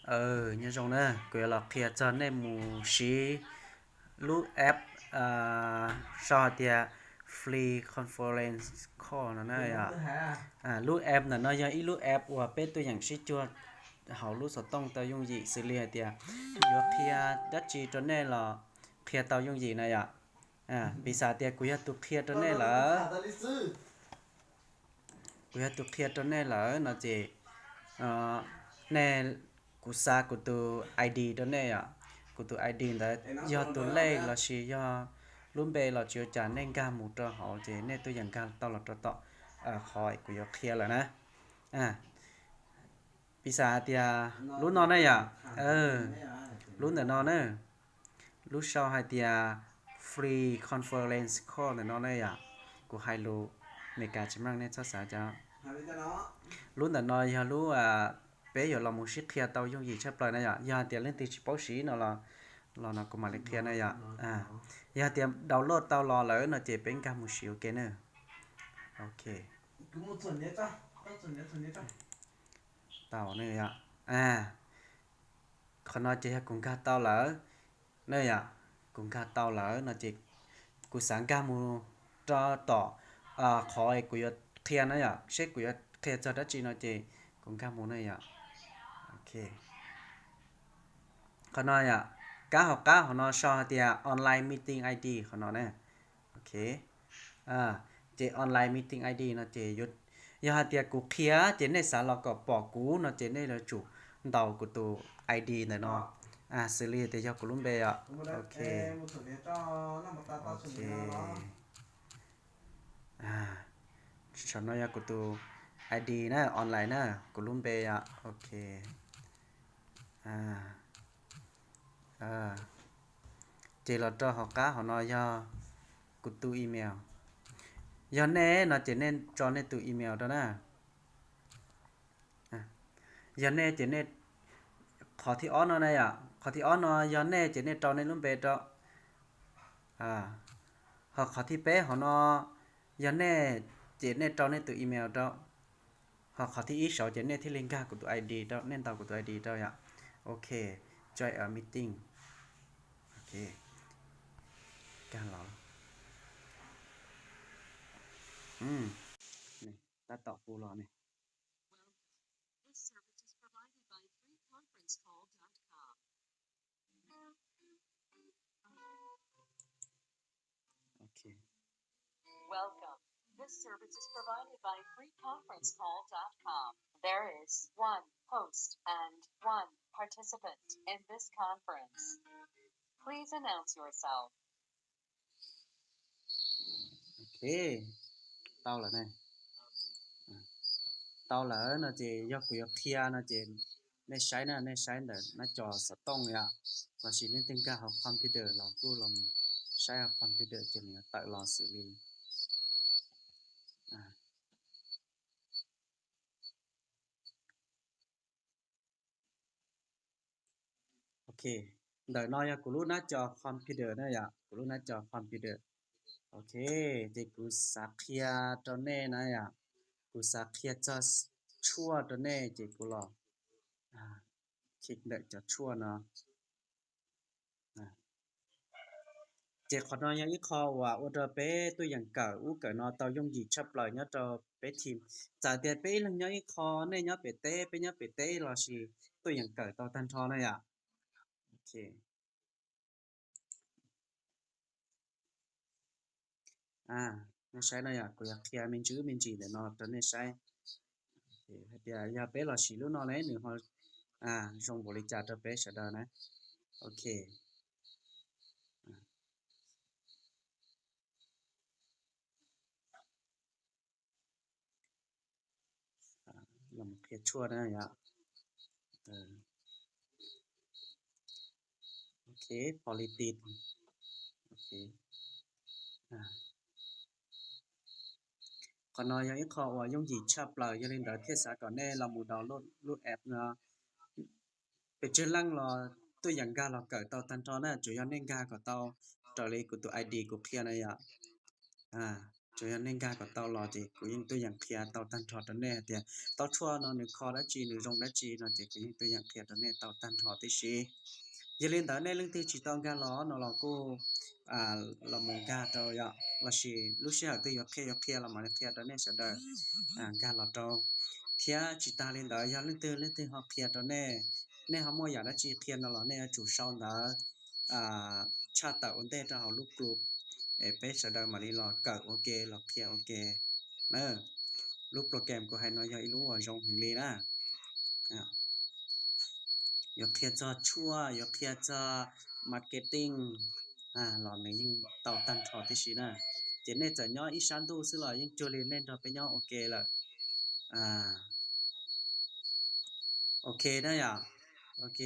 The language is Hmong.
Nyob zoo na, kuv yuav los qhia txog nej mus siv lub app sau hais tias Free Conference Call no na yom. Lub app ntawm no yog ib lub app uas peb tuaj yeem sib cuag hauv lub xov tooj tau yooj yim, xws li hais tias yuav qhia dab tsi rau nej los qhia tau yooj yim na yom. Piv xam tias kuv yog tus qhia rau nej lawm, kuv yog tus qhia rau nej lawm no ces nej, kuv xa kuv tus I D rau nej yom. Kuv tus I D ntawd yog tus lej lossis yog lub npe los tsis ua cas, nej nkag mus rau hauv ces nej tuaj yeem nkag tau los rau tom qhov kuv yuav qhia lawm na. Piv xam hais tias lub no ne yom, lub ntawm no na, lub sau hais tias Free Conference Call ntawm no ne yom. Kuv hais lus Meskas tsis meej nej txhob xav cas. Lub ntawm no yog lub peb yuav los mus sib qhia tau yooj yim tshaj plaws na yom. Yog hais tias leej twg tsis paub siv no los, los no kuv mam li qhia na yom. Yog hais tias download tau los lawm no ces peb nkag mus siv ua ke na. Ok. Tau ne yom. Qhov no ces yog kuv nkag tau lawm na yom. Kuv nkag tau lawm no ces kuv xav nkag mus rau tom qhov kuv yuav qhia na yom, seb kuv yuav qhia txog dab tsi no ces kuv nkag mus na yom. Ok. Qhov no yom, kab hauv qab hauv no sau hais tias Online Meeting I D qhov no na. Ok. Ces Online Meeting I D no ces yog hais tias kuv qhia ces nej xav los kom pom kuv no ces nej yuav tsum ntaus kuv tus I D ntawm no. Xws li tias yog kuv lub npe os. Ok. Saum no yog kuv tus I D na, online na, kuv lub npe os. Ok. Ces los rau hauv qab hauv no yog kuv tus email. Yog nej no ces nej tso nej tus email rau na. Yog nej ces nej, qhov thib ob no na yom, qhov thib ob no yog nej ces nej rau nej lub npe rau. Ho qhov thib peb hauv no yog nej ces nej rau nej tus email rau. Ho qhov thib ib saud ces nej thiaj li nkag kuv tus I D rau, nej ntaus kuv tus I D rau yom. Ok, join a meeting. Ok, nkag los. Tab tom hu los ne. Ok. Welcome. This service is provided by free conference call dot com. There is one host and one participant in this conference. Please announce yourself. Ok, tau lawm ne. Tau lawm no ces yog kuv yuav qhia no ces nej saib na, nej saib ntawm nab cov xov tooj yom, lossis leej twg nkag hauv computer los kuj los saib hauv computer ces nws yuav tawm los xws li. Ok, ntawm no yog kuv lub nab cov computer na yom, kuv lub nab cov computer. Ok, ces kuv xav qhia rau nej na yom, kuv xav qhia txog tshuaj rau nej ces kuv los click ntawm cov tshuaj no. Ces qhov no yog ib qho uas ua rau peb tuaj yeem kawm ub kawm no tau yooj yim tshaj plaws nyob rau peb team. Txawm tias peb ib leeg nyob ib qho, nej nyob pem teb, peb nyob pem teb lossis tuaj yeem kawm tau tag nrho na yom. Ok. Nej saib no yom, kuv yuav qhia me ntsis me ntsis ntawm no rau nej saib hais tias yog peb los siv lub no ne nws ho zoo npaum li cas rau peb sawv daws na. Ok. Los qhia tshuaj na yom. Ok, politics. Ok. Qhov no yog ib qho uas yooj yim tshaj plaws, yog li ntawd thiaj xav kom nej los mus download lub app no. Pes tsawg leej los tuaj yeem nkag los kawm tau tag nrho na, tsuas yog nej nkag kom tau raws li kuv tus I D kuv qhia na yom. Tsuas yog nej nkag kom tau los ces kuv yeej tuaj yeem qhia tau tag nrho rau nej hais tias tau tshuaj no nws kho dab tsi, nws zoo dab tsi no ces kuv yeej tuaj yeem qhia rau nej tau tag nrho tib si. Yog li ntawd nej leej twg tsis tau nkag los no los kuj los mus nkag rau yom, lossis lub sij hawm twg yuav qhia yuav qhia los mam li qhia rau nej sawv daws nkag los rau. Thiab tsis tas li ntawd yog leej twg leej twg ho qhia rau nej, nej ho muaj yam dab tsi qhia no los nej yuav tsum sau ntawv tshaj tawm ua ntej rau hauv lub group es peb sawv daws mam li los kawm ua ke los qhia ua ke na. Lub program kuv hais no yog ib lub uas zoo heev li na. Yuav qhia txog tshuaj, yuav qhia txog marketing los nws yeej tau tag nrho tib si na. Ces nej txawm nyob ib sab ntuj xwb los yeej cuag li nej nrog peb nyob ua ke lawm. Ok na yom. Ok.